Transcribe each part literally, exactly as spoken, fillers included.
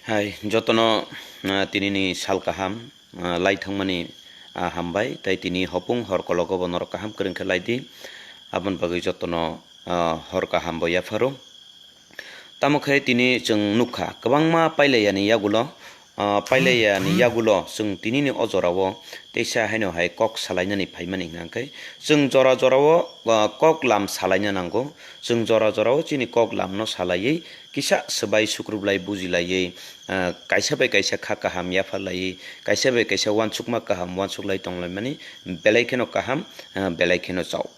Hai, jotono, ah, tinini sal kaham, ah, lai thangmani, ah, hambai, tai tini hopung hor kologo bo norok kaham kwrwng khe lai di. Aboni bagwi jotono, ah, hor kaham bo yapharo. Tamo khe tini chwng nukha, kwbangma pailaiyani yagulo, ah, pailaiyani yagulo chwng tinini o jorao teisa haino hai kok salainani phaimani hwnkha khe, chwng jora jorao, ah, kok lam salaina nango. Chwng jora jorao chini kok lamno salaiwi kisa swbai sukrublai bujilaiwi, ah, kaisa bai kaisa kha kaham yapharlaiwi, kaisa bai kaisa uansukma kaham uansuklai tonglaimani belai kheno kaham, ah, belai kheno chao.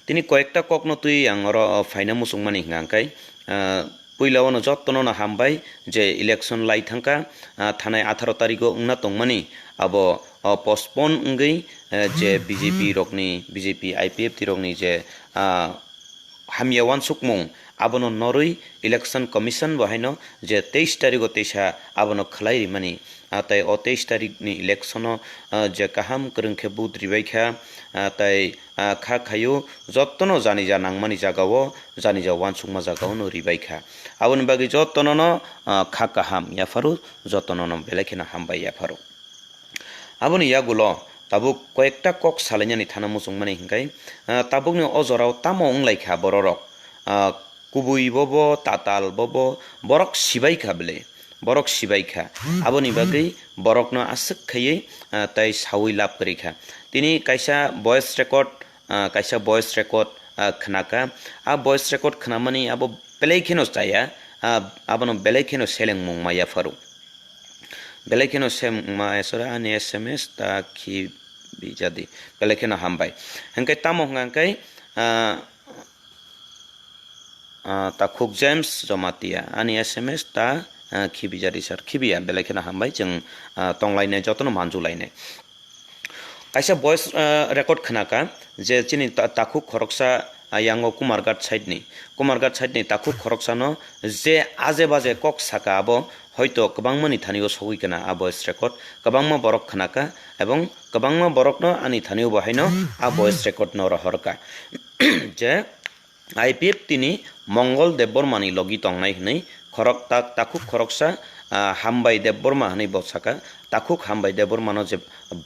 Tini koyekta kokno twi ang oro, o, phaina muchungmani hwnkha khe, ah, puila ono jotono no hambai je election lai thangkha, ah, thanai atharo tarigo wngna tongmani abo, o, postpone wngwi, eh, je B J P rokni, B J P I P F T rokni je, ah, hamya uansukmung abono norwi Election Commission bo haino je teis tarigo teisa abono khlai rimani, ah, tai o teis tarikni election-o, ah, je kaham kwrwng khe vote ribai kha, ah, tai, ah, kha khaio jotono janija nangmani jagao, janija uansukma jagao no ribai kha. Aboni bagwi jotono no, ah, kha kaham yapharo, jotono no belai kheno hambai yapharo. Aboni yagulo tabuk koyekta kok salainani thana muchungmani hwnkhe, ah, tabukni o jorao tamo wnglaikha bororok, ah, kubui bobo, tatal bobo, borok sibaikha bele, borok sibaikha. Aboni bagwi borokno aswk khaiwi, ah, tai saui lab kwrwikha. Tini kaisa voice record, ah, kaisa voice record, ah, khnakha. A voice record khnamani abo belai kheno chaya, ah, abono belai kheno selengmung ma yapharo. Belai kheno sem ma esora ani S M S ta khi bijadi. Belai kheno hambai. Hwnkhe tamo hwnkha khe, ah, ah, Takhuk James Jomatia ani S M S ta, ah, khi bijadi sir. Khibiya belai kheno hambai chwng, ah, tonglainai jotono manjulainai. Kaisa voice, ah, record khnakha je chini ta-, takhuk khoroksa, ah, yango Kumarghat side ni, Kumarghat side ni takhuk khoroksano je aje baje kok saka abo hoito kwbangmani thanio sogwi kana a voice record, kwbangma borok khnakha ebong kwbangma borokno ani thanio bo haino a voice record no rohorkha je I P F T ni Mongol Debbarma ni logi tongnai hwnwi khorok tak takhuk khoroksa, ah, Hambai Debbarma hwnwi bo saka. Takhuk Hambai Debbarma no je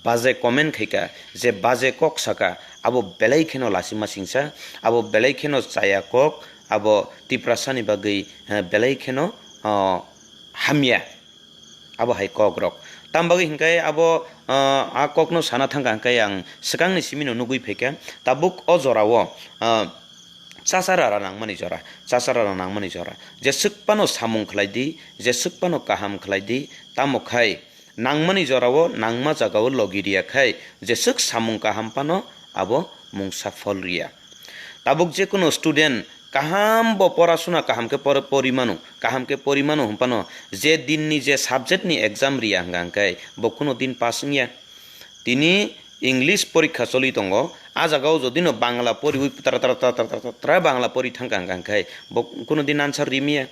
baje comment khaika, je baje kok saka, abo belai kheno lasima singsa, abo belai kheno chaya kok, abo Tiprasa ni bagwi, eh, belai kheno, oh, hamya. Abo hai kok rok. Tam bagwi hwnkhe abo, ah, a kokno sana thangkha hwnkhe ang swkangni simino nugwi phaikha. Tabuk o jorao, ah, chasarara nangmani jora, chasarara nangmani jora. Jeswk phano samung khlai di, jeswk phano kaham khlai di, tamo khai nangmani jorao nangma jagao logi riya khai jeswk samung kaham phano abo mungsa phol riya. Tabuk jekunu student kaham bo porasuna kaham khe por-, pori mano, kaham khe pori mano hwn phano je dinni je subject ni exam riya hwnkha hwnkhe bo kuno din pass wngya. Tini English porikha choli tongo, a jagao jodino Bangla poriwi tra tra Bangla pori thangkha hwnkha hwnkhe bo kuno din answer rimiya.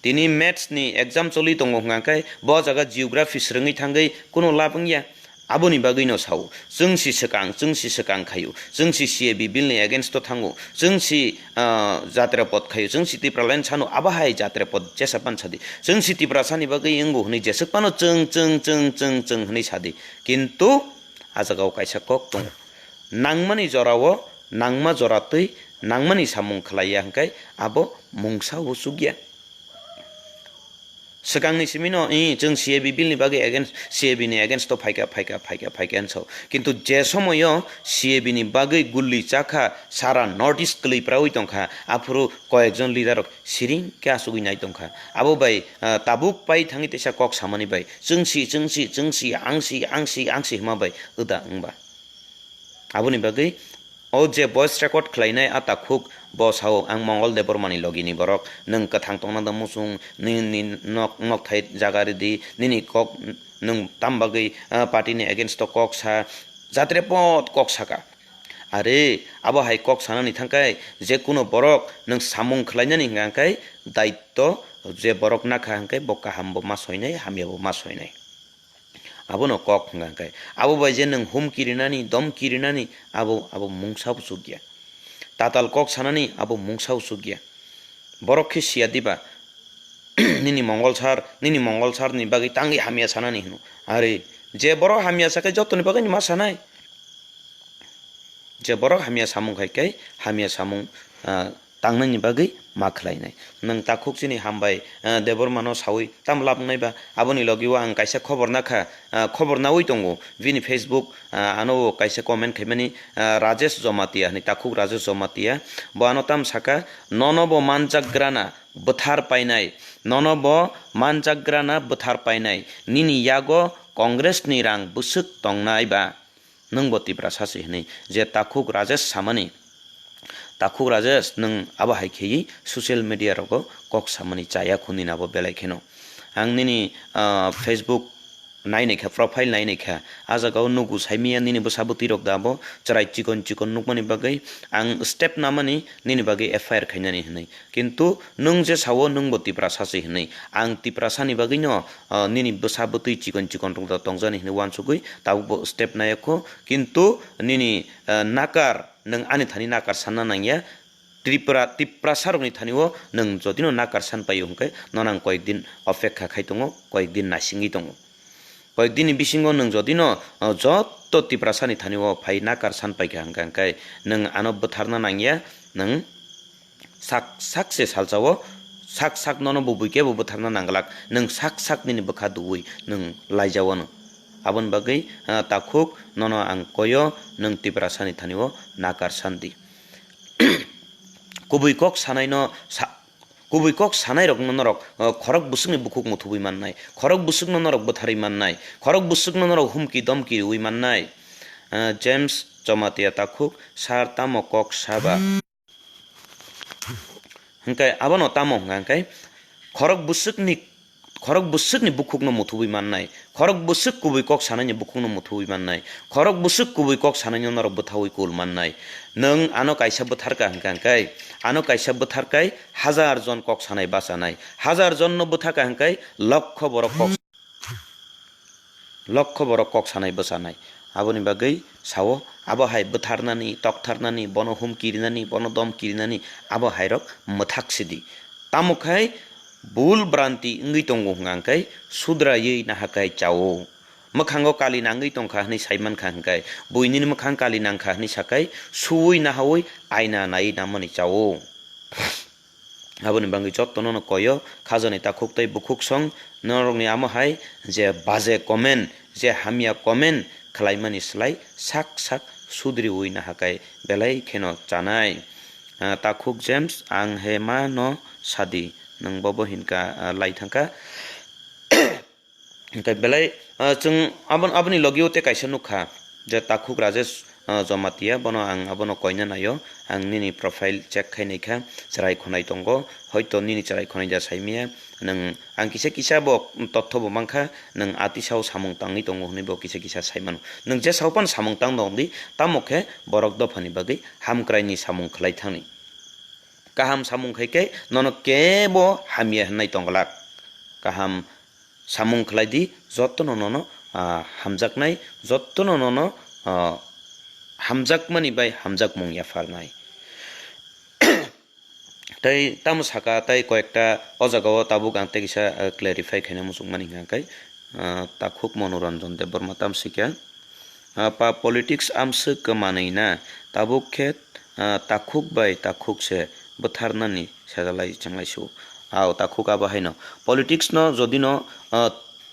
Tini maths ni exam choli tongo hwnkha hwnkhe bo jaga geography swrwngwi thangwi kuno lab wngya. Aboni bagwino sao, chwng si swkang, chwng si swkang khaio, chwng si C A B bill ni against o thango, chwng si, ah, jatra pod khaio, chwng si Tipraland sano, abo hai jatra pod jesa pan sadi, chwng si Tiprasa ni bagwi wngo hwnwi jeswk phano chwng, chwng, chwng, chwng, chwng hwnwi sadi. Kintu a jagao kaisa kok tongo. Nangmani jorao, nangma jora twi, nangmani samung khlaiya hwnkhe abo mungsa o chukya. Swkangni simino, "Ih, chwng C A B bill ni bagwi against, C A B ni against o phaikha, phaikha, phaikha, phaikha," hwn sao. Kintu je somoio C A B ni bagwi gulli chakha, sara North East kwlwi prawi tongkha, aphuru koyekjon leader rok siring khe achugwi nai tongkha. Abo bai, ah, tabuk pai thangwi teisa kok samani bai, "Chwng si, chwng si, chwng si, ang si, ang si, ang si," hwnma bai wda wngba. Aboni bagwi o je voice record khlainai a takhuk bo sao, "Ang Mongol Debbarmani logini borok, nwng kwthang tongna da muchung, nini nok-, nokthai jaga ridi, nini kok nwng tam bagwi, ah, party ni against o kok sa, jatrepot kok saka." Are, abo hai kok sanani thangkhai, je kuno borok nwng samung khlainani hwnkha hwnkhe daitto je borok nakha hwnkhe bo kaham bo ma soinai, hamya bo ma soinai. Abono kok hwnka hwnkhe, abo bai je nwng humki rinani, domki rinani, abo, abo mungsa bo chukya. Tatal kok sanani, abo mungsa bo chukya. Borok khe siya diba? nini mongol sar, nini mongol sar ni bagwi tangwi hamya sanani hino. Are, je borok hamya sakhe jotoni bagwi ni ma sanai. Je borok hamya samung khai khe hamya samung, ah, tangnani bagwi ma khlainai. Nwng takhuk chini hambai, ah, Debbarma no sawi tam lab wngnai ba? Aboni logi o ang kaisa khobor nakha, ah, khobor nawi tongo. Bini Facebook, ah, ano o kaisa comment khaimani, ah, Rajesh Jomatia hinwi, takhuk Rajesh Jomatia. Bo ano tam saka, "Nono bo manjak grana bwthar painai, nono bo manjak grana bwthar painai, nini yago Congress ni rang bwswk tongnai ba?" Nwng bo Tiprasa se hinwi je takhuk Rajesh samani, takhuk Rajesh, nwng abo hai kheywi social media rogo kok samani chaya khuni nabo belai kheno. Ang nini, ah, Facebook nainai kha, profile nainai kha, ah jaga o nugu saimanya nini bwsa bwtwi rok da abo chwrai chikon chikon nukmani bagwi ang step namani nini bagwi F I R khainani hinwi. Kintu nwng je sao, nwng bo Tiprasa se hinwi. Ang Tiprasa ni bagwi no, ah, nini bwsa bwtwi chikon chikon rok da tongjani hinwi uansugwi tabuk bo step nayakho. Kintu nini, ah, nakar, nwng ani thani nakar sanna nangya. Tripura, Tiprasa rokni thani o nwng jodi no nakar san paio hwnkhe nono ang koyek din opekha khai tongo, koyek din naisingwi tongo. Koyek din ni bisingo nwng jodi no, ah, jotto Tiprasa ni thani o phai nakar san paikha hwnkha hwnkhe nwng ano bwtharna nangya, nwng sak sak se salsa o, sak sak nono bo buikhe bo bwtharna nangglak, nwng sak sak nini bwkha duwi nwng laijao no. Aboni bagwi, ah, takhuk nono ang koyo, nwng Tiprasa ni thani o nakar san di. Kubui kok sanai no sa-, kubui kok sanai rok no norok, ah, khorok bwswk ni bukhuk muthubwi mannai, khorok bwswk no norok bwtharwi mannai, khorok bwswk no norok humki domki rwi mannai. Ah, James Jomatia takhuk, sir tamo kok saba? Hwnkhe abono tamo hwnkha hwnkhe khorok bwswkni, khorok bwswkni bukhukno muthubwi mannai, khorok bwswk kubui kok sanaini bukhukno muthubwi mannai, khorok bwswk kubui kok sanaino norok bwthaui kul mannai. Nwng ano kaisa bwtharkha hwnkha hwnkhe, ano kaisa bwtharkhai hajar jon kok sanai bachanai, hajar jonno bwthakha hwnkhe lokho borok kok Lokho borok kok sanai bwchanai. Aboni bagwi sao, abo hai bwtharnani, toktharnani, bono humki rinani, bono domki rinani, abo hairok mwthak sidi. Tamo khai bul branti wngwi tongo hwnkha hwnkhe sudraiwi nahakhai chao. Mwkhango kali nangwi tongkha hwnwi saimankha hwnkhe, buinini mwkhang kali nangkha hwnwi sakhai suwi nahaui aina naiwi nammani chao. Aboni bagwi jotono no koyo, khajani takhuk tei bukhuk song, norokni amo hai je baje comment, je hamya comment khlaimani slai sak sak sudriwi nahakhai belai kheno chanai. Ah, takhuk James, ang he ma no sadi, nwng bobo hinka, ah, lai thangkha. Hwnkhe belai, ah, chwng abon-, aboni logio tei kaisa nukha, je takhuk Rajesh, ah, Jomatia, bono ang abono koina naio, ang nini profile check khai naikha, chwrai khonai tongo, hoito nini chwrai khonai da saimaya, nwng ang kisa kisa bo totho bo mankha, nwng atisao samung tangwi tongo hwnwi bo kisa kisa saimano. Nwng jesao phano samung tang tongdi, tamo khe borok dophani bagwi hamkraini samung khlai thangni. Kaham samung khai khe nono kebo hamya hwnwi tongglak. Kaham samung khlai di, jotono nono, ah, hamjaknai, jotono nono, ah, hamjakmani bai hamjakmung yapharnai. Tei tamo saka, tei koyekta o jagao tabuk ang tei kisa, ah, clarify khaina muchungmani hwnkha khe, ah, takhuk Monoranjan Debbarma tamo sikha. Ah, pa politics amswk kwmanwi na, tabuk khe, ah, takhuk bai takhuk se bwtharnani sejalai chwnglai su. Ao takhuk abo haino. Politics no jodi no, ah,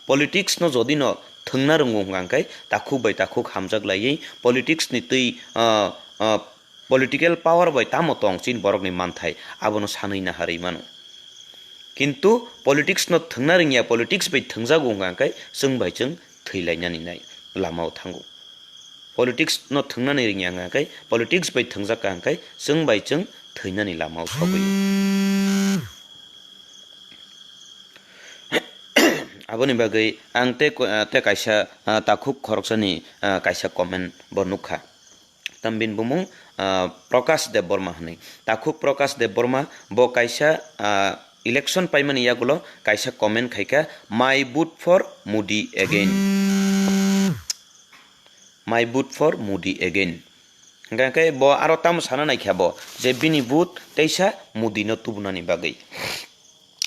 politics no jodi no thwngna rwngo hwnkha hwnkhe takhuk bai takhuk hamjak laiwi politics ni twi, ah, ah, political power bai tamo tong chini borokni manthai abono sanwi naharwi mano. Kintu politics no thwngna rwngya, politics bai thwngjago hwnkha hwnkhe chwng bai chwng thwilainani nai lamao thango. Politics no thwngnani rwngya hwnkha hwnkhe politics bai thwngjak ka hwnkhe chwng bai chwng thwinani lamao sogwi. Aboni bagwi ang tei ko-, ah, tei kaisa, ah, takhuk khoroksani, ah, kaisa comment bo nukha. Tam bini bumung, ah, Prakash Debbarma hwnwi. Takhuk Prakash Debbarma bo kaisa, ah, election paimani yagulo kaisa comment khaikha, "My vote for Modi again." "My vote for Modi again." Hwnkha khe bo aro tamo sana naikha bo je bini vote teisa Modi no tubunani bagwi.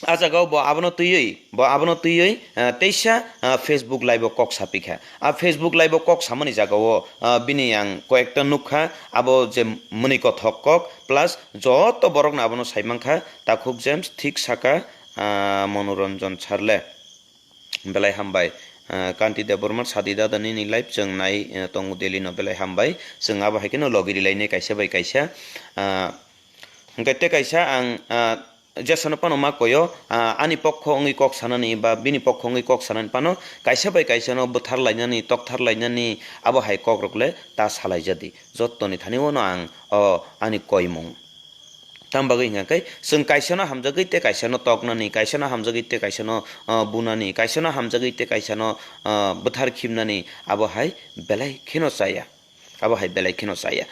A jagao bo abono twiwi, bo abono twiwi, ah, teisa, ah, Facebook live o kok sapikha. A Facebook live o kok samani jagao, ah, bini ang koyekta nukha, abo je mwnwi kothok kok, plus joto borokno abono saimankha, Takhuk James thik saka, ah, Monoranjan Sarle. Belai hambai, ah, Kanti Debbarma sadi dada nini live chwng nai, ah, tongo daily no belai hambai. Chwng abo hai kheno logi rilainai kaisa bai kaisa. Ah, hwnkhe tei kaisa ang, ah, jesano phano ma koyo, ah, ani pokho wngwi kok sanani ba bini pokho wngwi kok sanani phano kaisa bai kaisano bwthar lainani, tokthar lainani abo hai kokrok le ta salaijadi. Jottoni thani ono ang o ani koimung. Tam bagwi hwnka khe chwng kaisano hamjagwi tei kaisano toknani, kaisano hamjagwi tei kaisano, ah, bunani, kaisano hamjagwi tei kaisano, ah, bwthar khimnani abo hai belai kheno chaya. Abo hai belai kheno chaya.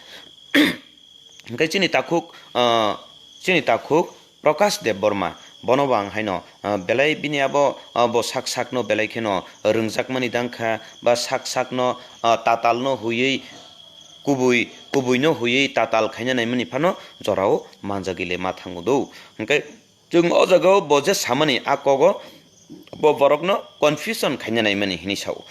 Hwnkhe chini takhuk, ah, chini takhuk Prakash Debbarma, bono bo ang haino, ah, belai bini abo, ah, bo sak sakno belai kheno rwngjakmani dangkha, ba sak sakno, ah, tatalno huiwi kubui, kubuino huiwi tatal khaina naimani phano jorao manjagwi le ma thango do. Hwnkhe chwng o jagao bo je samani a kogo bo borokno confusion khaina naimani hinwi sao.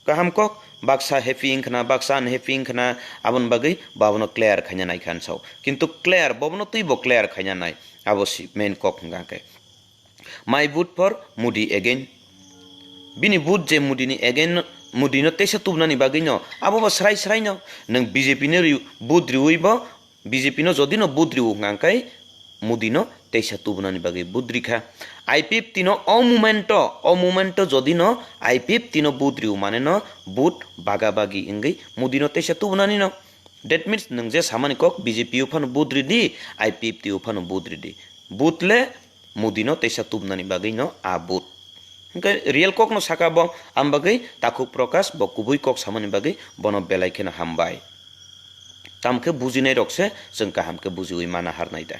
Kaham kok, baksa happy wngkhna, baksa unhappy wngkhna, aboni bagwi bo abono clear khaina naikha hinwi sao. Kintu clear, bobono twibo clear khaina nai, abo si main kok hwnkha khe. My vote for Modi again. Bini vote je Modi ni again, Modi no teisa tubunani bagwi no, abo bo srai srai no. Nwng B J P no ri-, vote riwi bo, B J P no jodi no vote riwo hwnkha khe Modi no teisa tubunani bagwi vote rikha. I P F T no o moment o, o moment o jodi no I P F T no vote riwo mane no vote baga bagi wngwi Modi no teisa tubunani no. That means nwng je samani kok B J P o phano vote ridi, I P F T o phano vote ridi. Vote le Modi no teisa tubunani bagwi no a vote. Hwnkhe real kok no saka bo, am bagwi takhuk Prakash bo kubui kok samani bagwi bono belai kheno hambai. Tamo khe bujinai rok se chwng kaham khe bujiwi mana harnai da.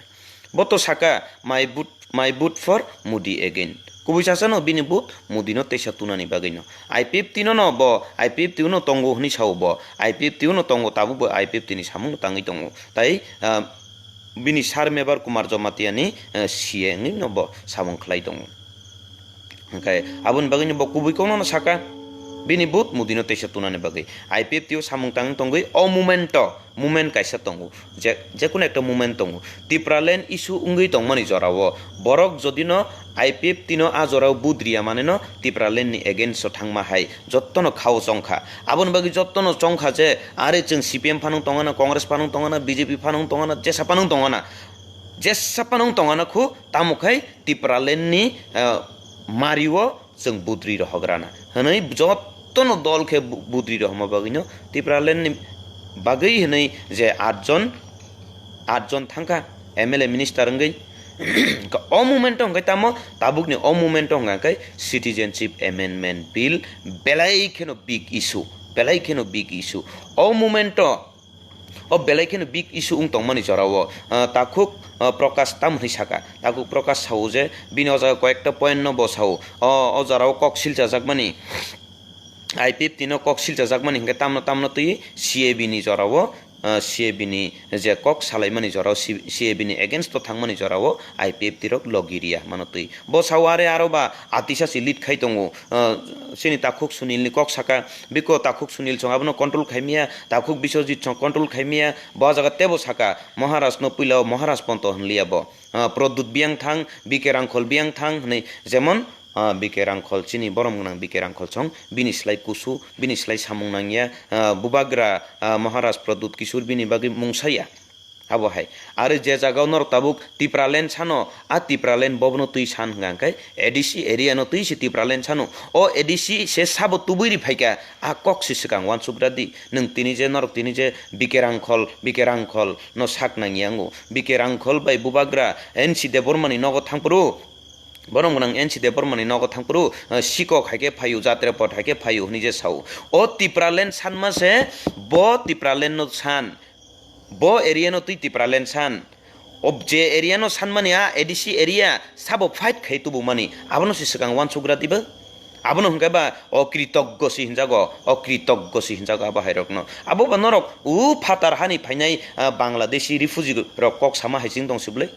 Bo to saka, "My vote, my vote for Modi again." Kubui sasa no bini vote Modi no teisa tunani bagwi no. I P F T no no bo, I P F T no tongo hwnwi sao bo. I P F T no tongo, tabuk bo I P F T ni samung no tangwi tongo. Tai, ah, bini sir Mebar Kumar Jamatia ni, eh, C A wngwi no bo samung khlai tongo. Hwnkhe aboni bagwino bo kubui kokno no saka, bini vote Modi no teisa tunani bagwi. I P F T o samung tangwi tongwi o moment o, moment kaisa tongo, je, jekunu ekta moment tongo. Tipraland issue wngwi tongmani jorao borok jodi no I P F T no a jorao vote riya mane no Tipraland ni against o thangma hai jotto no khao chongkha. Aboni bagwi jotto no chongkha je, are chwng C P M phano tongana, Congress phano tongana, B J P phano tongana, jesa phano tongana, jesa phano tongana khu, tamo khai Tipraland ni, eh, mario chwng budri rohok rana hwnwi jottono dol khe bu-, budri rohorma bagwino Tipraland ni bagwi hwnwi je atjon, atjon thangkha M L A minister wngwi. O moment o hwnkhe tamo tabukni o moment o hwnkha khe Citizenship Amendment Bill belai kheno big issue, belai kheno big issue. O moment o O belai kheno big issue wng tongmani jorao, ah, takhuk, ah, Prakash tamo hwnwi saka. Takhuk Prakash sao je bini o jaga koyekta point no bo sao. O, o jorao kok silchajakmani, I P F T no kok silchajakmani hwnkhe tamno tamno twi C A B ni jorao, ah, C A B ni je kok salaimani jorao, C-, C A B ni against o thangmani jorao I P F T rok logi riya mano twi. Bo sao are aro ba atisa si lead khai tongo. Ah, chini takhuk Sunil ni kok saka, biko takhuk Sunil chwng abono control khai maya, takhuk Biswajit chwng control khai maya, bo jaga tebo saka, Maharaj no puila o Maharaj ponto hwnliya bo. Ah, Pradyut Biyangthang, B K Rangkhol Biyangthang hwnwi, jemon, ah, B K Rangkhol chini borom gwnang B K Rangkhol chwng bini slai kusu, bini slai samung nangya, ah, Bubagra, ah, Maharaj Pradyut Kishore bini bagwi mungsaya. Abo hai. Are je jagao norok tabuk Tipraland sano, a Tipraland bobono twi san hwnka hwnkhe A D C area no twi se Tipraland sano. O A D C se sabo tubui ri phaikha, a kok se swkang uansuk ra di. Nwng tini je norok tini je B K Rangkhol, B K Rangkhol no sak nangya wngo. B K Rangkhol bai Bubagra N C Debbarma ni nogo thangphuru, borom gwnang N C Debbarma ni nogo thangphuru, eh, sikok hai khe phaio, jatre pot hai khe phaio hwnwi je sao. O Tipraland sanma se, bo Tipraland no san. Bo area no twi Tipraland san. O je area no sanmani a A D C area sabo fight khai tubumani. Abono se swkang uansuk ra diba? Abono hwnkhe ba o kritoggo se hinjago, o kritoggo se hinjago abo hai rokno. Abo ba norok u phatar hani phainai, ah, Bangladeshi refugee rok kok sama hai ching tong se bwlai?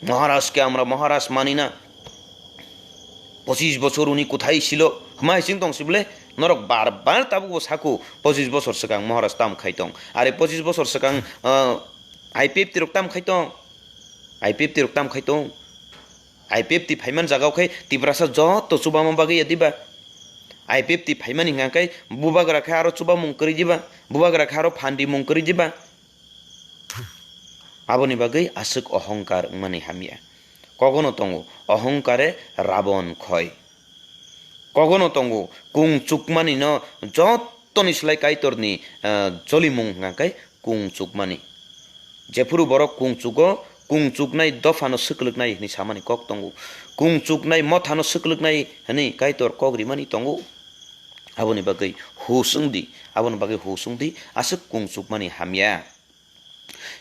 Maharaj ke amra Maharaj mani na. Pochis bochor uni kuthai silo hwnma hai chwng tong sibole, norok bar bar tabuk bo sako pochis bochor swkang Maharaj tam khai tong, are pochis bochor swkang, ah, I P F T rok tam khai tong, I P F T rok tam khai tong, I P F T phaiman jagao khai Tiprasa joto chubama bagwi ya diba? I P F T phaimani hwnka khe bubagra khe aro chubamung kwrwi diba? Bubagra khe aro phan rimung kwrwi diba? Aboni bagwi aswk ohongkar wngmani hamya. Kogono tongo ohongkare Rabon khoi. Kogono tongo kung chukmani no jottoni slai Kaitorni, ah, jolimung hwnka khe kung chukmani. Jephuru borok kung chugo, kung chuknai dophano swklwknai hwnwi samani kok tongo. Kung chuknai mothano swklwknai hwnwi Kaitor kok rimani tongo. Aboni bagwi hus wng di, aboni bagwi hus wng di, aswk kung chukmani hamya.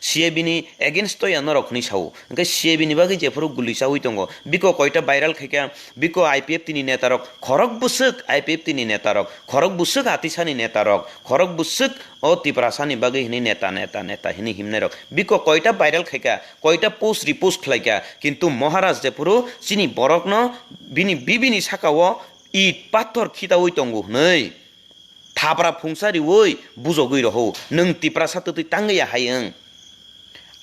C A B ni against o ya norok hwnwi sao. Hwnkhe C A B ni bagwi jephuru guli chaui tongo. Biko koita viral khaikha, biko I P F T ni netarok, khorok bwswk I P F T ni netarok, khorok bwswk Atisani netarok, khorok bwswk o Tiprasani bagwi hwnwi neta, neta, neta hwnwi himnairok. Biko koita viral khaikha, koita post repost khlaikha, kintu Maharaj jephuru chini borokno bini bibini sakao it pathor khitaui tongo hwnwi. Thapra phungsa riui bujogwi rohou, nwng Tiprasa twtwi tangwi ya hai wng?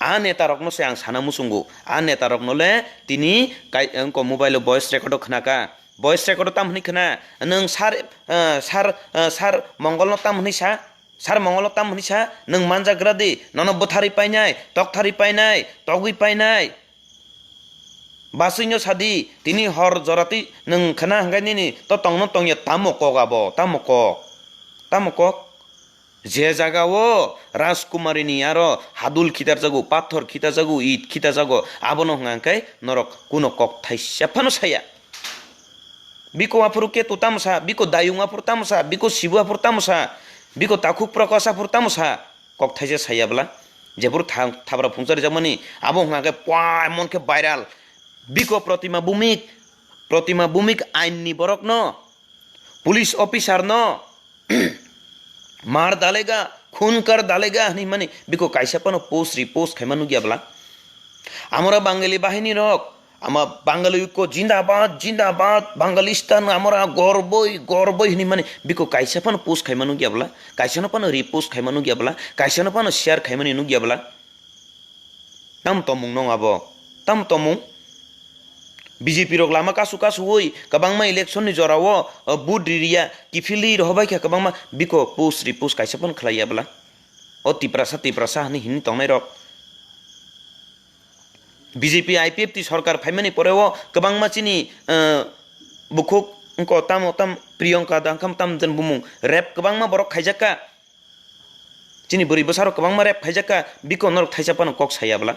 A netarokno se ang sana muchungo, a netarokno le tini kai, wngko mobile o voice record o khnaka, voice record o tam hwnwi khna, nwng sir, eh, sir, eh, sir Mongol no tam hwnwi sa, sir Mongol no tam hwnwi sa, nwng manjagra di, nono bwtharwi painai, tokthari painai, togwi painai. Baswino sadi, tini hor joratwi nwng khna hwnkhe nini to tongno tongya tamo kok abo, tamo kok, tamo kok? Je jagao Rajkumarini aro hadul khitarjago, pathor khitarjago, it khitarjago, abono hwnka khe norok kuno kok thaisa phano saya. Biko aphuru Ketu tamo sa, biko Dayung aphuru tamo sa, biko Sibu aphuru tamo sa, biko Takhuk Prakash aphuru tamo sa. Kok thaisa saya bwla, jephuru tha-, thapra phungsa rijakmani, abo hwnka khe pua emon khe viral. Biko Protima Bhumik, Protima Bhumik ain ni borok no, police officer no, mar dalega, khun kar dalega hwnwi mani biko kaisa phano post repost khaima nukya bwla. Amora Bangali bahini rok, ama Bangali ko jindabad, jindabad, Bangalistan amora gorboi, gorboi hwnwi mani biko kaisa phano post khaima nukya bwla, kaisa no phano repost khaima nukya bwla, kaisa no phano share khaimani nukya bwla. Tam tomung nong abo, tam tomung. B J P rok lama kasu kasu oi kwbangma election ni jora o, o, vote ririya, kiphilwi rohobai kha kwbangma, biko post repost kaisa phano khlaiya bwla. O Tiprasa, Tiprasa hwnwi hini tongnai rok. B J P I P F T sorkar phaimani pore o kwbangma chini, eh, bukhuk wngko tamo tam Priyanka da wngkha tam jen bumung rep kwbangma borok khaijakka. Chini bwrwi bwsarok kwbangma rep khaijakka, biko norok thaisa phano kok saya bwla.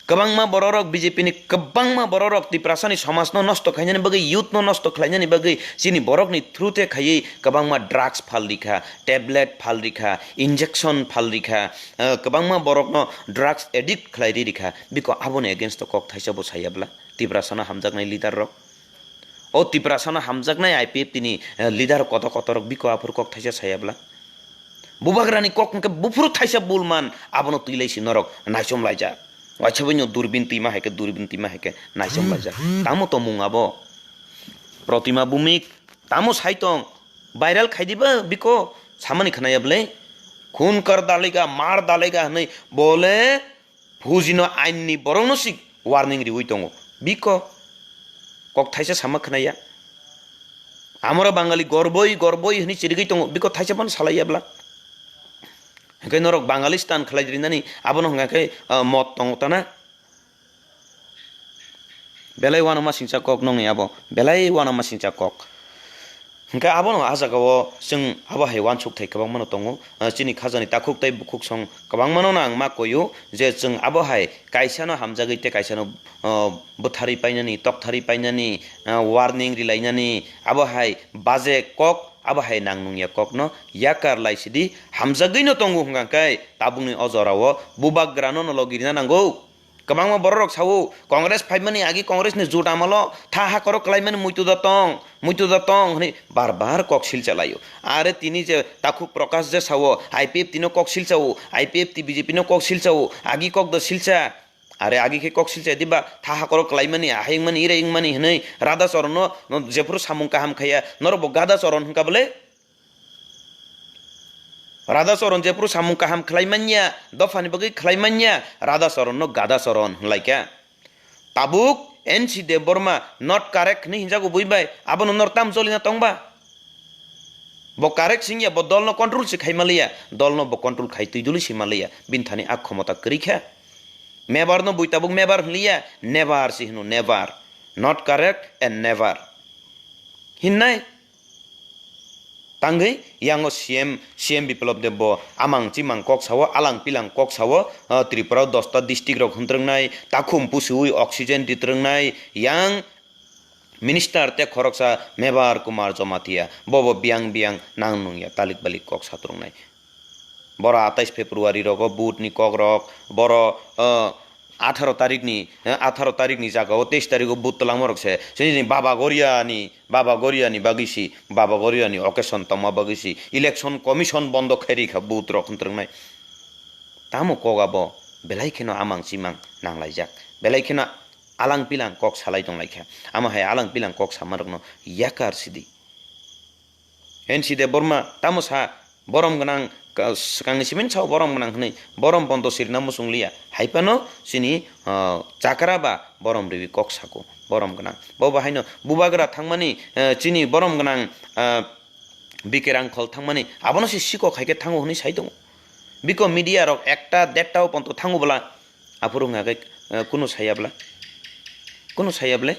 Kwbangma bororok B J P ni kwbangma bororok Tiprasani somajno nosto khainani bagwi, youth no nosto khlainani bagwi chini borokni through te khaiwi kwbangma drugs phal rikha, tablet phal rikha, injection phal rikha, eh, kwbangma borokno drugs addict khlai ri rikha, biko aboni against o kok thaisa bo saya bwla Tiprasano hamjaknai leader rok. O Tiprasano hamjaknai I P F T ni, eh, leader kotor kotor rok biko aphuru kok thaisa saya bwla. Bubagrani kok hwnkhe buphuru thaisa bul man, abono twi lai si norok naichom laijak. Waisa bai no durbin twima hai khe, durbin twima hai khe naichom laijak. Tamo tomung abo? Protima Bhumik tamo sai tong? Viral khai diba biko samani khnaya bwle? Khun kar dalega, mar dalega hwnwi bole Phujino ain ni borok no si warning riui tongo. Biko kok thaisa sama khna ya. Amora Bangali gorboi, gorboi hwnwi chirigwi tongo. Biko thaisa phano salai ya bwla. Hwnkhe norok Bangalistan khlai rinani abono hwnkha khe, ah, mot tongo ta na. Belai uanama singcha kok nongni abo. Belai uanama singcha kok. Hwnkhe abono ah jagao chwng abo hai uansuk thai kwbangmano tongo. Ah, chini khajani takhuk tei bukhuk song kwbangmano no ang ma koio je chwng abo hai kaisano hamjagwi tei kaisano, ah, bwtharwi painani, toktharwi painani, ah, warning rilainani, abo hai baje kok, abo hai nang nungya kokno yakar lai sidi hamjagwino tongo hwnkha khe tabukni o jorao bubagrano no logi rina nango. Kwbangma bororok sao, Congress phaimani agi Congress ni jut amalo tha hakoro kwlaimani muitu da tong, muitu da tong hwnwi bar bar kok silcha laio. Are tini je takhuk Prakash je sao, I P F T no kok silchao, I P F T B J P no kok silchao, agi kok da silcha. Are agi khe kok silchai diba, tha hakoro kwlaimani, ahai wngmani, irai wngmani hwnwi Radha Charanno no jephuru samung kaham khaiya, norok bo Gada Charan hwnkha bwle? Radha Charan jephuru samung kaham khlai manya, dophani bagwi khlai manya, Radha Charanno Gada Charan hwnlaikha. Tabuk N C Debbarma not correct hwnwi hinjago bui bai, abono nor tam jolina tongba? Bo correct singya, bo dolno control se khai maliya, dolno bo control khai twi duli se maliya, bini thani a khomota kwrwi kha. Mebar no bui tabuk mebar hwnliya, never se hwno, never. Not correct and never. Hinnai? Tangwi yango C M, C M Biplab Deb bo amang chimang kok sao, alang pilang kok sao, ah, Tripura o dosta district rok hwntrwngnai, takhum pusuwi oxygen ditrwngnai, yang minister te khoroksa Mebar Kumar Jamatia, bobo biyang biyang nang nungya talik balik kok satrungnai. Boro atais February rogo vote ni kok rok, boro, ah, atharo tarikni, eh, atharo tarikni jagao teis tariko vote twlangmarok se, chini Baba Goriani, Baba Goriani bagwi si, Baba Goriani occasion tongma bagwi si, election commission bondo khairi kha vote rok hwntrwngnai. Tamo kok abo belai kheno amang chimang nanglaijak, belai kheno alang pilang kok salai tonglaikha. Amo hai alang pilang kok samarokno yakar sidi. N C Debbarma tamo sa, borom gwnang, ka-, swkangni simi sao borom gwnang hwnwi, borom bondo sirina muchung liya. Hai phano chini, ah, chakra ba borom riwi kok sako, borom gwnang. Bo bahaino bubagra thangmani, eh, chini borom gwnang, ah, B K Rangkhol thangmani, abono se sikok hai khe thango hwnwi sai tongo. Biko media rok ekta derta o ponto thango bwla, aphuru wngya khe, eh, kunu saya bwla, kunu saya bwle.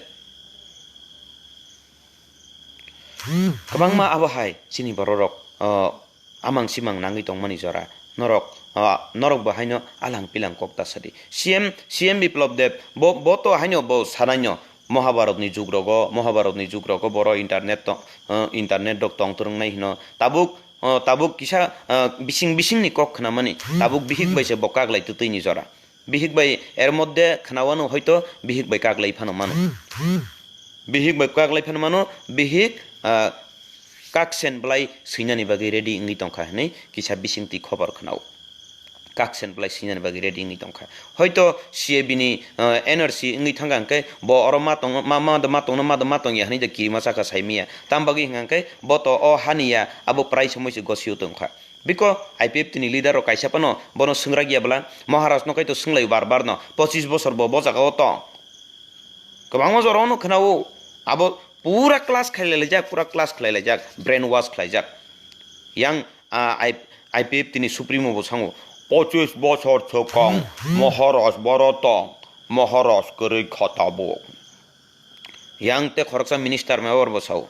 Kwbangma abo hai chini bororok, o, amang simang nangwi tongmani jora. Norok, o, norok bo haino alang pilang kok ta sadi. C M, C M Biplab Deb, bo, bo to haino bo sanaino Mohabharatni jugrogo, Mohabharatni jugrogo boro internet to, o, internet rok tong twrwngnai hino. Tabuk, o, tabuk kisa, o, bising bisingni kok khnamani, tabuk bihik bai se bo kaglai twtwini jora. Bihik bai er moddhe khnawano hoito bihik bai kaglai phano mano. Bihik bai kaglai phano mano, bihik, ah, kaksen bwlai swinani bagwi ready wngwi tongkha hwnwi kisa bisingtwi khobor khnao. Kaksen bwlai swinani bagwi ready wngwi tongkha. Hoito C A B ni, ah, N R C wngwi thangkha hwnkhe bo oro ma tongo, ma, ma, ma tongno, ma, ma tongya hwnwi de kirima chakha saimiya. Tam bagwi hwnkha hwnkhe bo to o haniya abo prai somoi se gosio tongkha. Biko I P F T ni leader rok kaisa phano bono swngrak ya bwla, Maharaj no kaito swnglaio bar bar no, pochis bosor bo bo jaga o tong. Kwbangma jora o no khwnao, abo pura class khlai laijak, pura class khlai laijak, brain wash khlaijak. Yang, ah, I-, I P F T ni supremo bo sango, "Pochis bosor swkang Maharaj boro tong, Maharaj kwrwi kha tabuk." Yang te khoroksa minister member bo sao,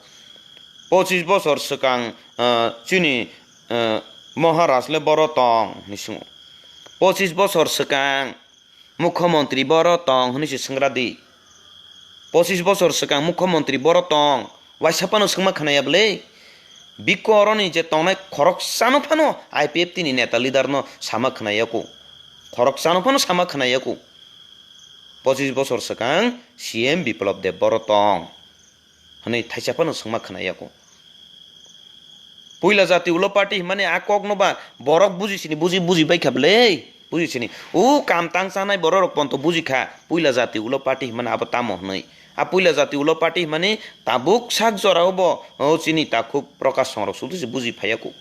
"Pochis bosor swkang, ah, chini, ah, Maharaj le boro tong?" hwnwi swngo. "Pochis bosor swkang Mukhyamantri boro tong?" hwnwi se swngra di. "Pochis bosor swkang Mukhyamantri boro tong?" Waisa phano swngma khnaya bwle? Biko oroni je tongnai khoroksano phano I P F T ni neta leader no sama khnaya ku. Khoroksano phano sama khnaya ku. "Pochis bosor swkang C M Biplab Deb boro tong?" hwnwi thaisa phano swngma khnaya ku. Puila jati ulo party hwnmani a kokno ba borok buji sini, buji, buji bai kha bwle, buji sini. O kam tang chanai borok rok ponto buji kha, puila jati ulo party hwnmani abo tamo hwnwi. A puila jati ulo party hwnmani tabuk sak jora o bo, o chini takhuk Prakash Songrok sudhu se buji phaiya ku.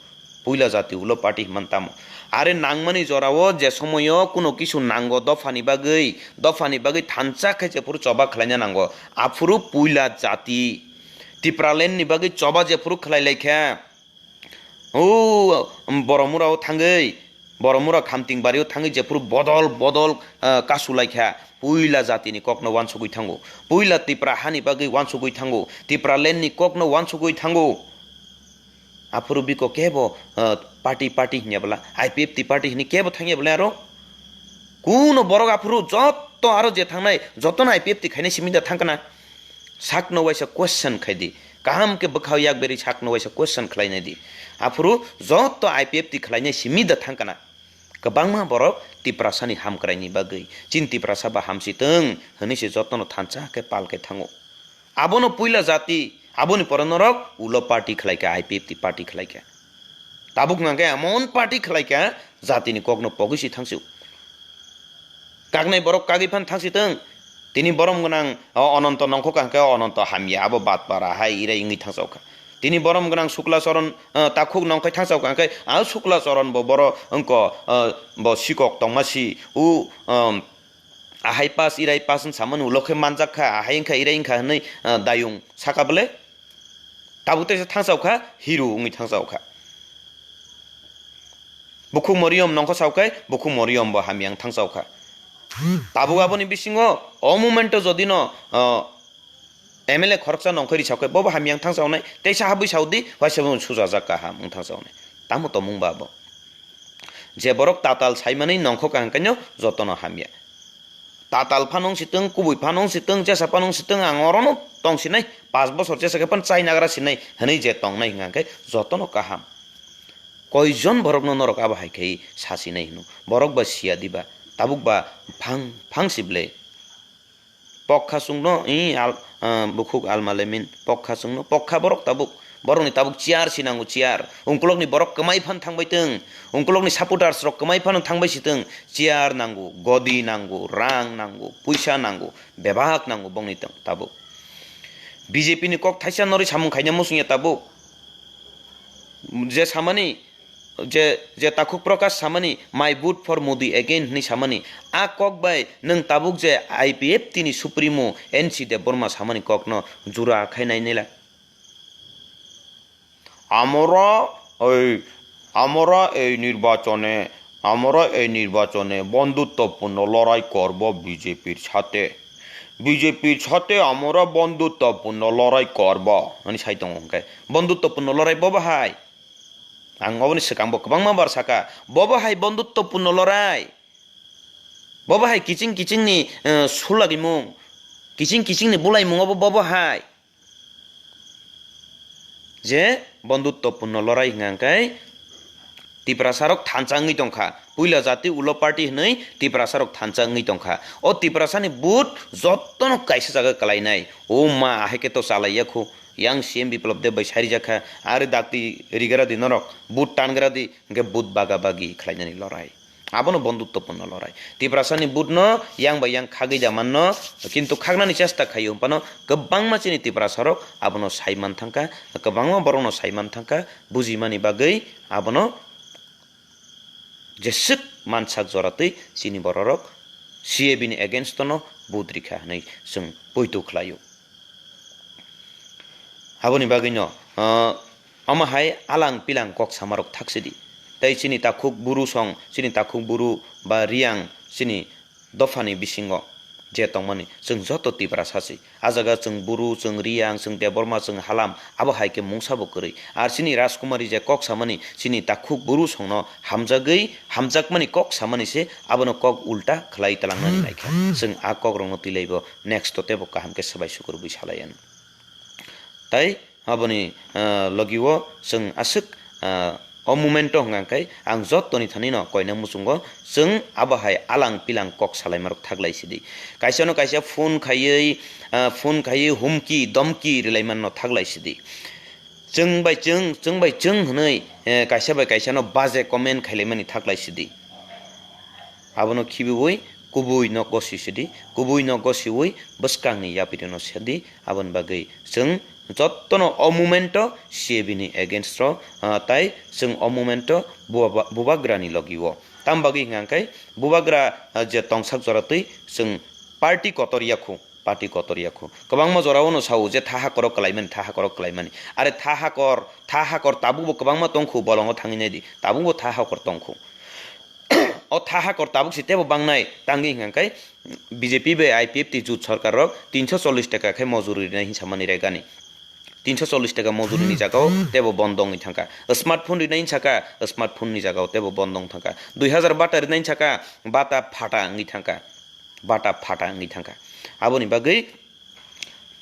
Puila jati ulo party hwnmani tamo. Are nangmani jora o je somoyo kuno kisu nango dophani bagwi, dophani bagwi thansa khe jephuru choba khlaina nango. Aphuru puila jati. Tipraland ni bagwi choba jephuru khlai lai kha. O Boromura o thangwi, Boromura Khamting Bari o thangwi jephuru bodol bodol, ah, kasu lai kha. Puila jati ni kokno wansugwi thango. Puila Tipra hani bagwi wansugwi thango. Tipraland ni kokno wansugwi thango. Aphuru biko kebo, ah, party, party hinya bwla, I P F T party hini kebo thangya bwle aro. Kuno borok aphuru jotto aro je thangnai, jottono I P F T khainai simi da thangkana. Sakno waisa question khai di. Kaham khe bwkhao yak berwi sakno waisa question khlai nai di. Aphuru jotto I P F T khlainai simi da thangkana. Kwbangma borok Tiprasani hamkraini bagwi, "Chini Tiprasa ba hamsi tong," hwnwi se jottono thansa khe pal khe thango. Abono puila jati, aboni pore norok ulo party khlai kha, I P F T party khlai kha. Tabuk nang khe emon party khlai kha, jatini kokno pogwi si thangsi o. Kaknai borok kagwi phan thangsitwng. Tini borom gwnang, o, Ononto nongkhor ka hwnkhe Ononto hamya, abo batpara hai irai wngwi thangsaokha. Tini borom gwnang Sukla Choron, o, takhuk nongkhai thangsaokha hwnkhe, a Sukla Choron bo boro wngko, o, bo sikok tongma si, u, o, ahai pass irai pass wng samani ulo khe manjak kha, ahai wngkha irai wngkha hwnwi, o, dayung saka bwle. Tabuk teisa thangsaokha, hero wngwi thangsaokha. Bukhuk Moriyom nongkho saokhai, bukhuk Moriyom bo hamya wng thangsaokha. Tabuk aboni bisingo o momento jodi no, o, M L A khoroksa nongkhoi ri saokhai, bobo hamya wng thangsaonai, teisa habwi saudi, waisa bo sujajak kaham wng thangsaonai. Tamo tongmung ba bo. Je borok tatal saimani nongkho kaham kaino jotono hamya. Tatal phano wng sitwng, kubui phano wng sitwng, jesa phano wng sitwng, ang orono tong sinai, pash bosor jesa khe phano chai nagra sinai hwnwi je tongnai hwnka khe jotono kaham. Koijon borokno norok abo hai khai sa sinai hwno? Borok ba siya diba, tabuk ba phang phang si ble. Pokha chwngno, i al-, ah, bukhuk alma lemin, pokha chwngno, pokha borok tabuk. Borokni tabuk chair si nango, chair. Ungkulokni borok kwmai phan thangbai twng. Ungkulokni supporters rok kwmai phano thangbai si twng. Chair nango, godi nango, rang nango, puisa nango, bebak nango bongni tong tabuk. B J P ni kok thaisa norwi samung khaina muchungya tabuk. Je samani, je, je takhuk Prakash samani, "My vote for Modi again," hwnwi samani, a kok bai nwng tabuk je I P F T ni supremo N C Debbarma samani kokno jura khai nai nila. আমরা এই, আমরা এই নির্বাচনে, আমরা এই নির্বাচনে বন্ধুত্বপূর্ণ লড়াই করব বিজেপির সাথে। বিজেপির সাথে আমরা বন্ধুত্বপূর্ণ লড়াই করব। Ani sai tongo hwnkhe, bondhuttopurno lorai bobo hai. Ang oboni swkang bo kwbangma bar saka, bobo hai bondhuttopurno lorai. Bobo hai kiching kichingni, eh, sulagimung, kiching kichingni bulaimung obo bobo hai. Je bondhuttopurno lorai hwnka hwnkhe Tiprasarok thansa wngwi tongkha. Puila jati ulo party hwnwi Tiprasarok thansa wngwi tongkha. O Tiprasani vote jotono kaisa jaga kwlainai. O ma, ahai khe to chalaiya khu. Yang C M Biplab Deb bai sairijak kha. Are dakti rigra di norok. Vote tangra di. Hwnkhe vote baga bagi khlainani lorai. Abono bondhuttopurno lorai. Tiprasani vote no yang bai yang khagwi da manno, kintu khagnani chesta khaio hwnphano kwbangma chini Tiprasarok abono sai man thangkha, kwbangma borokno sai man thangkha, bujimani bagwi abono jeswk mansak joratwi chini bororok C A B ni against no vote rikha hwnwi chwng poito khlaio. Aboni bagwino, ah, omo hai alang pilang kok samarok thaksidi. Tei chini takhuk buru song, chini takhuk buru ba riyang, chini dophani bisingo je tongmani, chwng joto Tiprasa se. A jaga chwng buru, chwng riyang, chwng debbarma, chwng halam, abo hai khe mungsa bo kwrwi. Ar chini Rajkumari je kok samani, chini takhuk buru songno hamjagwi, hamjakmani kok samani se, abono kok ulta khlai talangnani laikha. Chwng a kokrokno twilaibo next o teibo kaham khe swbai sukurubwi salai anw. Tai aboni, ah, logi o chwng aswk, ah, o moment o hwnka khe ang jottoni thani no koina muchungo chwng abo hai alang pilang kok salaimarok thaklai sidi. Kaisa no kaisa phone khaiwi, ah, phone khaiwi humki domki rilaimanno thaklai sidi. Chwng bai chwng, chwng bai chwng hwnwi, eh, kaisa bai kaisa no baje comment khailaimani thaklai sidi. Abono khibiwi kubui no gosi sidi, kubui no gosiwi bwskangni yapirino sedi, aboni bagwi chwng jottono o moment o C A B ni against o, ah, tai chwng o moment o buba-, bubagrani logi o. Tam bagwi hwnka khe bubagra, ah, je tongsak jora twi chwng party kotor ya khu, party kotor ya khu. Kwbangma jora o no sao je tha hakor o kwlaimani, tha hakor o kwlaimani. Are tha hakor, tha hakor tabuk bo kwbangma tong khu, bolongo thangwi nai di, tabuk bo tha hakor tong khu. O tha hakor tabuk se teibo bangnai, tangwi hwnka khe B J P bai I P F T jut sarkar rok tinso chollish taka khe mojuri rinai hinwi samani rega ni. Tinso chollish taka mojuri ni jaga o teibo bondo wngwi thangkha. Smartphone rinai hinwi saka, smartphone ni jaga o teibo bondo wng thangkha. Dui hazar bata rinai hinwi saka, bata phata wngwi thangkha. Bata phata wngwi thangkha. Aboni bagwi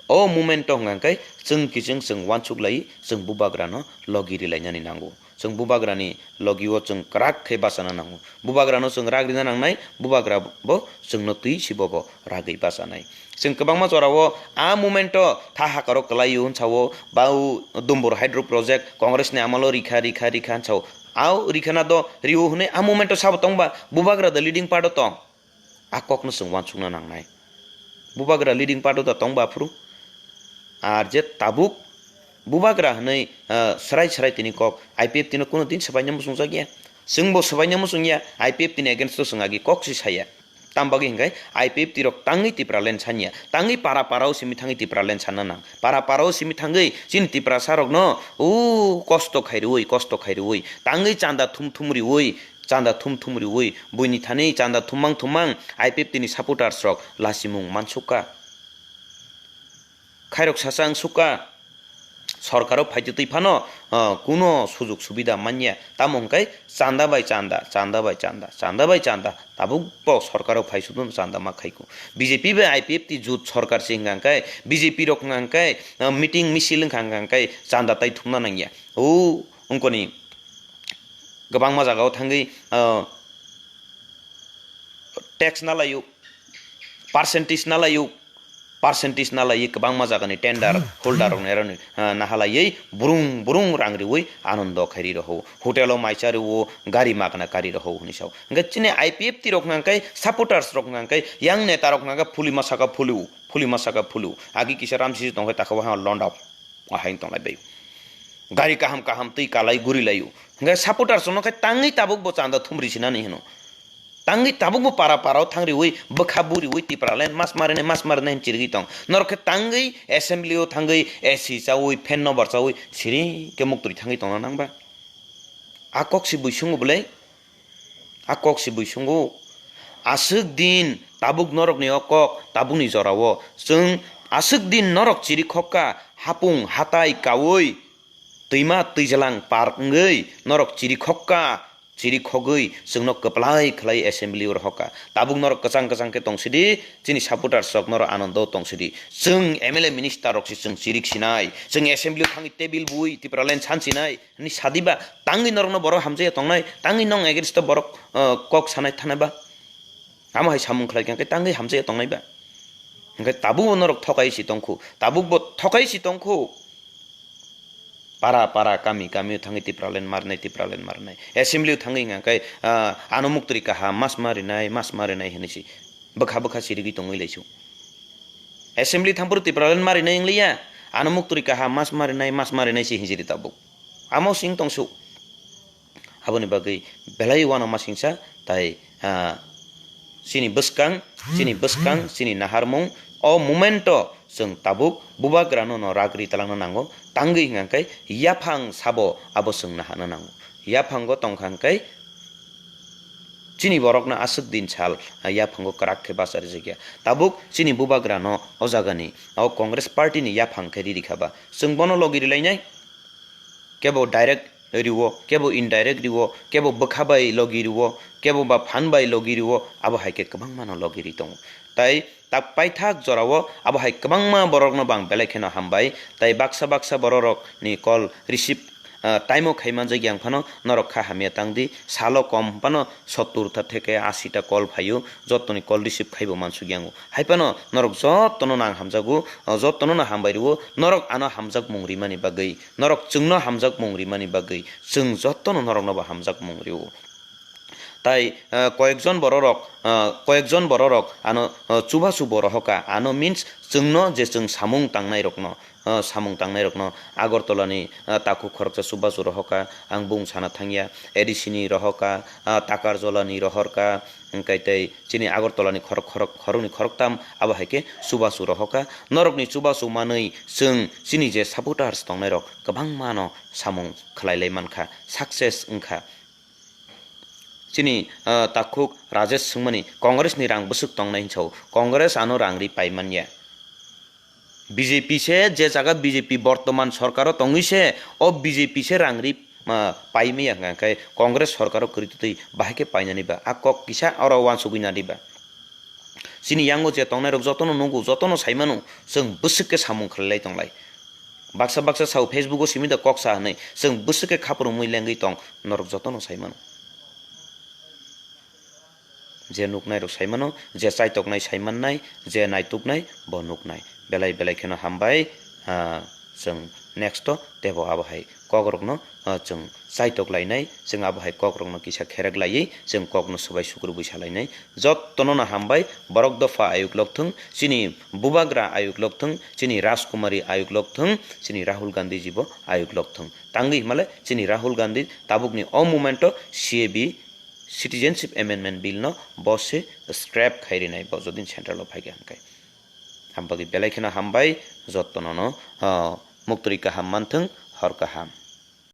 o moment o hwnka khe chwng kiching chwng uansuk lai, chwng bubagrano logi rilainani nango. Chwng bubagrani logi o chwng kwrak khe bachana nango. Bubagrano chwng rak rina nangnai, bubagra bo chwngno twi si bobo ragwi bachanai. Chwng kwbangma jora o a moment o tha hakaro kwlai o hwnsa o, ba o Dumbur Hydro Project Congress ni amalo rikha, rikha, rikha hwnsa o. A o rikhana do rio hwnwi a moment o sabo tongba bubagra the leading part o tong. A kokno chwng uansukna nangnai. Bubagra leading party da tong ba phuru. Ar je tabuk bubagra hwnwi, ah, srai srai tini kok I P F T no kuno din swbaina muchungjak ya. Chwngbo swbaina muchung ya, I P F T ni against o chwng agi kok si saya. Tam bagwi hwnkhe I P F T rok tangwi Tipraland sanya, tangwi para para o simi thangwi Tipraland sanna nang. Para para o simi thangwi chini Tiprasa rokno o kosto khai rwui, kosto khai rwui, tangwi chanda thum thum riui, chanda thum thum riui, buini thani chanda thummang thummang I P F T ni supporters rok lasimung mansukha. Khairok sacha wngsukha, sorkaro phaitwi twi phano, ah, kuno sujok subida manya. Tamo hwnkhe chanda bai chanda, chanda bai chanda, chanda bai chanda, tabuk bo sorkaro phai sudun chanda ma khaiku. B J P bai I P F T jut sorkar se hwnkha hwnkhe, B J P rok hwnkha hwnkhe, ah, meeting misil wngkha hwnkha hwnkhe chanda tai thumna nangya. O wngkoni kwbangma jagao thangwi, ah, tax na laio, percentage na laio, percentage na laiwi kwbangma jagani tender holder rokni aroni, ah, nahalaiwi burung burung rang riui anondo khairi rohou, hotel o mai cha riui gari magna kari rohou hwnwi sao. Hwnkhe chini I P F T rok hwnkha hwnkhe supporters rok hwnkha hwnkhe yang neta rok hwnkha hwnkhe phuli ma saka phulio, phuli ma saka phulio. Agi kisa ramsisi tongkhe takha o ha londa. Ahai wng tonglai bai. Gari kaham kaham twi kalai guri laio. Hwnkhe supporters rokno khe tangwi tabuk bo chanda thumri sinani hino. Tangwi tabuk bo para para o thang riui bwkha buriui Tipraland mas marinai mas marinai hin chirigwi tong. Norok khe tangwi assembly o thangwi A C chaui fan no barchaui siri khe muktwi thangwi tongna nangba. A kok si bui sungo bwle? A kok si bui sungo? Aswk din tabuk norokni o kok, tabukni jorao chwng aswk din norok chiri khokka, hapung hatai kaui, twima twijlang par wngwi norok chiri khokka, chiri khogwi chwngno kwplai khlai assembly o rohorkha. Tabuk norok kwchang kwchang khe tongsidi, chini supporters rok norok anondo tongsidi. Chwng M L A minister rok se chwng chirik sinai, chwng assembly o thangwi table bui Tipraland sansinai. Hwnwi sadiba, tangwi norokno borok hamjakya tongnai, tangwi nong against o borok, ah, kok sanai thanai ba? Amo hai samung khlai kha khe tangwi hamjakya tongnai ba? Hwnkhe tabukbo norok thokai si tongkhu, tabukbo thokai si tongkhu. Para para, kami kami o thangwi Tipraland marinai, Tipraland marinai. Assembly o thangwi hwnkha khe, ah, ano muktri kaham mas marinai, mas marinai hwnwi si bwkha bwkha sirigwi tongwi laisu. Assembly thangphuru Tipraland marinai wngliya, ano muktri kaham mas marinai, mas marinai si hinjiri tabuk. Amo sing tongsu. Aboni bagwi belai uanama singsa tai, ah, chini bwskang, chini bwskang, chini naharmung, o momento chwng tabuk bubagrano no ragri talangna nango, tangwi hwnkha khe yaphang sabo abo chwng naharna nango. Yaphango tongkha hwnkhe chini borokno aswk din sal, ah, yaphango kwrak khe bacharijak ya. Tabuk chini bubagrano o jagani, o Congress party ni yaphang khe riri kha ba. Chwng bono logi rilainai? Kebo direct riwo, kebo indirect riwo, kebo bwkha bai logi riwo, kebo ba phan bai logi riwo, abo hai khe kwbangma no logi ri tongo. Tai tak paithak jorao abo hai kwbangma borokno bo ang belai kheno hambai, tai baksa baksa bororokni call receive, ah, time o khai manjak yang phano norok kha hamya tang di, salo kom phano sottur ta theke ashi ta call phaio, jotoni call receive khaibo mansuk yango. Hai phano norok jotono no ang hamjago, o jotono no hambai rwo, norok ano hamjakmung rimani bagwi, norok chwngno hamjakmung rimani bagwi, chwng jotono norokno bo hamjakmung rwo. Tai, eh, koyekjon bororok, eh, koyekjon bororok ano, eh, chubachu bo rohoka, ano means chwngno je chwng samung tangnairokno, eh, samung tangnairokno Agartala ni, eh, takhuk khoroksa chubachu rohoka, ang bung sana thangya, A D C ni rohoka, eh, Takarjala ni rohorka, hwnkhe tei chini Agartala ni khorok khorok, khoroknwi khoroktam abo hai khe chubachu rohoka. Norokni chubachu manwi chwng chini je supporters tongnairok kwbangma no samung khlai lai mankha, success wngkha. Chini, ah, takhuk Rajesh swngmani Congress ni rang bwswk tongnai hinsa o, Congress ano rang ri pai manya. B J P se je jaga B J P bortoman sorkaro tongwi se, o B J P se rang ri, ah, pai maya hwnkha khe Congress sorkaro kwrwi twtwi bahai khe painani ba? A kok kisa oro uansugwi nadi ba? Chini yango je tongnairok jotono nugo, jotono saimano, chwng bwswk khe samung khlailai tonglai. Baksa baksa sao Facebook o simi da kok sa hwnwi, chwng bwswk khe khaprumwi lengwi tong, norok jotono saimano. Je nuknairok saimano, je chaitoknai saimannai, je naituknai bo nuknai. Belai belai kheno hambai, ah, chwng next o tebo abo hai kokrokno, ah, chwng chaitok lainai, chwng abo hai kokrokno kisa kherek laiwi chwng kokno swbai sukrubwi salainai. Jottono no hambai, borok dopha ayuk lokthwng, chini bubagra ayuk lokthwng, chini Rajkumari ayuk lokthwng, chini Rahul Gandhi jibo ayuk lokthwng. Tangwi himale chini Rahul Gandhi tabukni o momento C A B Citizenship Amendment Bill no bo se scrap khai rinai, bo jodin central o phaikha hwnkhe. Ambagwi belai kheno hambai, jottono no, ah, muktwi kaham manthwng, hor kaham.